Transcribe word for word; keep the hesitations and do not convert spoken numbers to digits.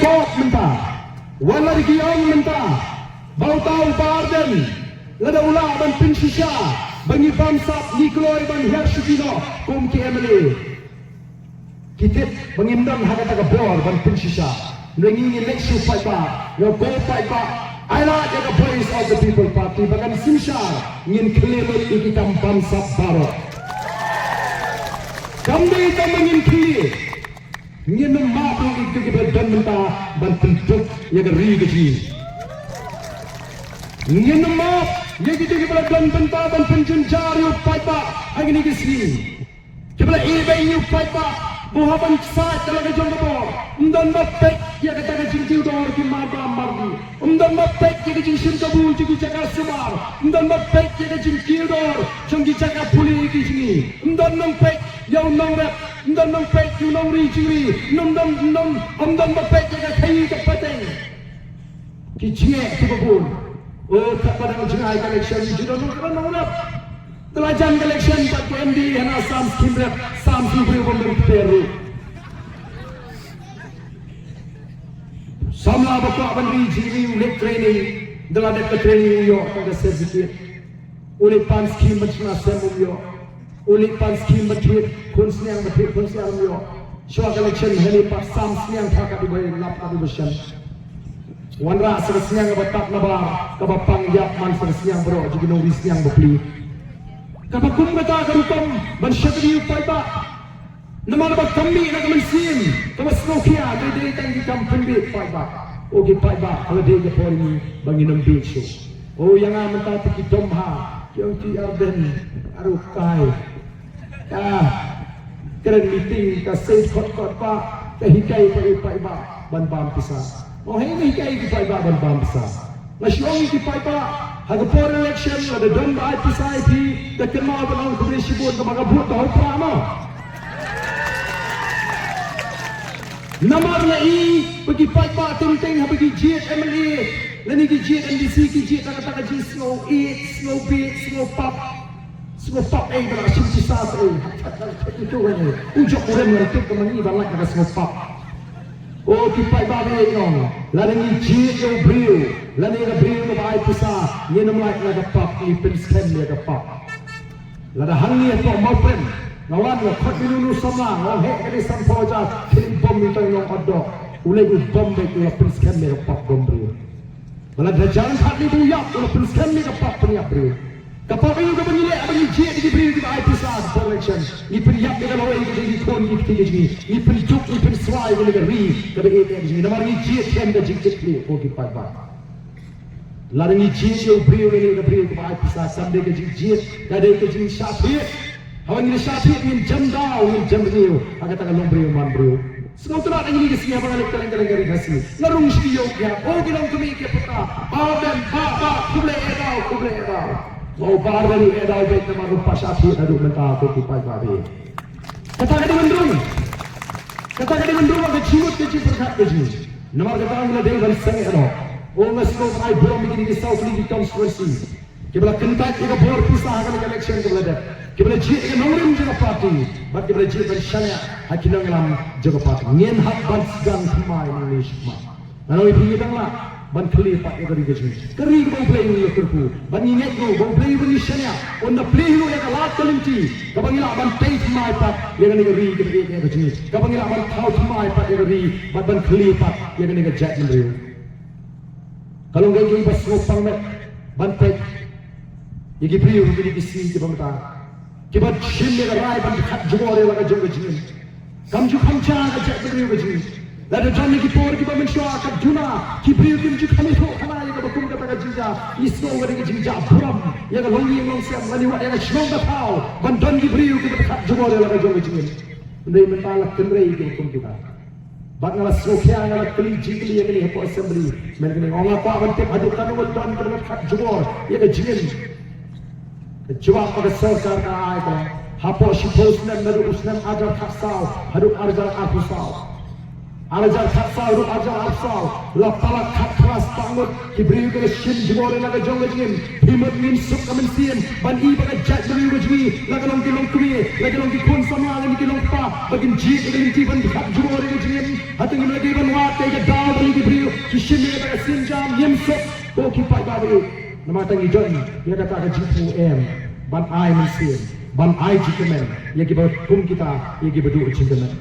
ïoh mynta, wat la ki ong mynta ba uta u Bah Ardent lada u lah ban pynshisha ba ngi bamsap ngi kloi ban hiar shuki noh kum ki M L A. Ki tip ba ngim don ha kata ka bor ban pynshisha. Ngi ngi leit shu paidbah, ïa ko paidbah, ai lad ïa ka Voice of the People Party ba kan synshar, ngin khlieh lut ïa ki kam bamsap baroh. Kam dei tang ba ngin khlieh, ngin ym map ruh ïa kito kiba la don mynta ban pynduk ïa ka ri ka jong ngi. Ngin ym map ïa kito kiba la don mynta ban pynjynjar ïa u paidbah ha kine ki sngi. Kiba la ïehnoh ïa u paidbah ba u hap ban said da la ka jong ka bor. Ym don ba peit ïa kata ka jingkiew dor ki mar ba mardi. Ym don ba peit ïa ka jingshim kabu jong ki jaka sumar. Ym don ba peit ïa ka jingkiew dor jong ki jaka pule ki jong ngi. Ym don nongpeit ïa u nongrep. Ym don nongpeit ïa u nongri jingri. Ym don, ym don, ym don ba peit ïa ka khaii ka pateng. Ki jingeh kiba bun. O, katba dang jngai ka election, ju don nong, nong rep. Te la jan ka election pat ka M D A hana sam skim rep, sam shu briew bym don kper ruh. Samla ba kwah ban ri jingri u leit training, te la dep ka training u ïoh tang ka certificate. U leit pan skim ban shna sem um ïoh. U leit pan skim ban thied khun sniang, ban thied khun sniang um ïoh. Shuwa ka election hangne pat sam sniang pha ka dubai lap ka dubai shem. Wanrah sa ka sniang kaba tap na bar, kaba pang ïap man sa ka sniang baroh jong ki nongri sniang bapli. Kaba kum kata ka rukom ban shakri u paidbah. Namar ba kam mih na ka mynsiem kaba sngewkhia, dei dei tang ki kam pynbieit paidbah. O ki paidbah, ka la dei ka por ngi ba ngin ym bieit shuh. O, ïa nga mynta te ki dom bha, ki ong ki Ardent, aru kai. Ka kren meeting, ka sei kot kot ba, ka hikai ba i paidbah ban bam pisa. Mo, hei, nga hikai ki paidbah ban bam pisa. Nga shu ong ïa ki paidbah, ha ka por election, lada don ba ai pisa ïa phi, da kynmaw ban ong khublei shibun, kaba ka vote ka hau pra mo. Namar nga i ba ki paidbah teng teng haba ki jied M L A lane ki jied M D C, ki jied na kata ka jingsngew ïeit, sngew bieit, sngew pap. Sngew pap ei ba la shim pisa ei. U jok u rem ngan tip ka ma ngi ba lait na ka sngew pap. O ki paidbah, ba ïa ngi ong, lada ngi jied ïa u briew lane ïa ka briew kaba ai pisa, ngin ym lait na ka pap, ngi pynskhem ïa ka pap. Lada hangne hapoh Mawprem nga wan nga khot ïa uno uno samla, nga ong heh, ka dei sanphew hajar, phin bom ïa uta u nongotdoh. U leit u bom beit, u la pynskhem ïa ka pap dom briew. Ba lada jan pat ne ba u ïap, u la pynskhem ïa ka pap pynïap briew. Ka pap aïu kaba ngi leh ba ngi jied ïa ki briew kiba ai pisa ha ka por election? Ngi pynïap ïa ka lawei ka jong ki khun ki kti ka jong ngi. Ngi pynjuk, ngi pynswai ïa ka ri kaba ïeit ka jong ngi namar ngi jied ïa ka jingkitkhlieh, ko ki paidbah. Lada ngi jied ïa u briew lane ka briew kaba ai pisa, kam dei ka jingjied, ka dei ka jingshah thied. Haba ngi shah thied ngin jem daw, ngin jem rngiew ha kata ka long briew man briew. Sngewtynnat ïa ngi ka sngi haba nga leit kylleng kylleng ka ri Khasi, nga rung sha ki ïew ki hap, o ki long kmie ki puta, Bah Ardent, bah, bah, khublei eh daw, khublei eh daw. Nga ong Bah Ardent, eh daw beit namar ruh pat shah thied haduh mynta, ko ki paidbah. Kata ka dei ban rung. Kata ka dei ban rung ha ka jingmut ka jingpyrkhat ka jong ngi. Namar kata ngi la dei ban sangeh noh. O, nga sngewbha ai burom ïa kine ki saw tylli ki constituency kiba la kyntait ïa ka bor pisa ha kane ka election kaba la dep, kiba la jied ïa ka nongrim jong ka party bad kiba la jied ban shaniah ha ki nongïalam jong ka party. Ngin hap ban sdang thymmai nangne shakhmat. Ngan ong ïa phi, ngi dang lah ban khlieh pat ïa ka ri ka jong ngi, ka ri kaba U Blei u la kyrkhu. Bad ngi ngeit ruh ba U Blei uba ngi shaniah un da plie ruh ïa ka lad ka lynti kaba ngi lah ban tei thymmai pat ïa kane ka ri kaba ïeit ïa ka jong ngi, kaba ngi lah ban thaw thymmai pat ïa ka ri bad ban khlieh pat ïa kane ka jaitbynriew. Ka long kaei kaei ba sngewpang met ban peit ïa ki briew ha kine ki sngi kiba mynta, kiba shim ïa ka rai ban khat jubor ïa la ka jong ka jingim. Kam ju kham jia ka jaitbynriew ka jong ngi. Lada don ïa ki por kiba mynshuwa ka duna, ki briew kim ju kham ïathuh khana ïa kaba kum kata ka jingjia. Ngi sngew ka dei ka jingjia burom ïa ka longïing longsem lane wat ïa ka shnong ka thaw ban don ki briew kiba khat jubor ïa la ka jong ka jingim. Hynrei mynta la kynrei ïa kiba kum kita. Bad nga la sngewkhia, nga la kylli jingkylli ïa kane hapoh assembly. Mynta kane nga ong nga kwah ban tip haduh katno ngut don kiba khat jubor ïa ka jingim. Ka jubab ba ka sorkar ka ai ka long hapoh shiphew snem naduh u snem ar hajar khatsaw haduh ar hajar arphew saw. Ar hajar khatsaw ruh ar hajar arphew saw, la palat khatphra spah ngut ki briew ki la shim jubor ïa la ka jong ka jingim. Phi mut ngim suk ka mynsiem ban ïohi ba ka jaitbynriew ka jong ngi, la ka long ki longkmie, la ka long ki khun samla, la ki longkpa, ba kin jied ïa ka lynti ban khap jubor ïa ka jingim. Hato ngim lah ban wad ïa ka daw ba ngi ki briew ki shim ïa ka sienjam? Ngim suk. Ko ki paidbah, namar tang ngi don ïa kata ka jingthmu em ban ai mynsiem, ban ai jingkmen ïa kiba kum kita, ïa kiba duh jingkmen.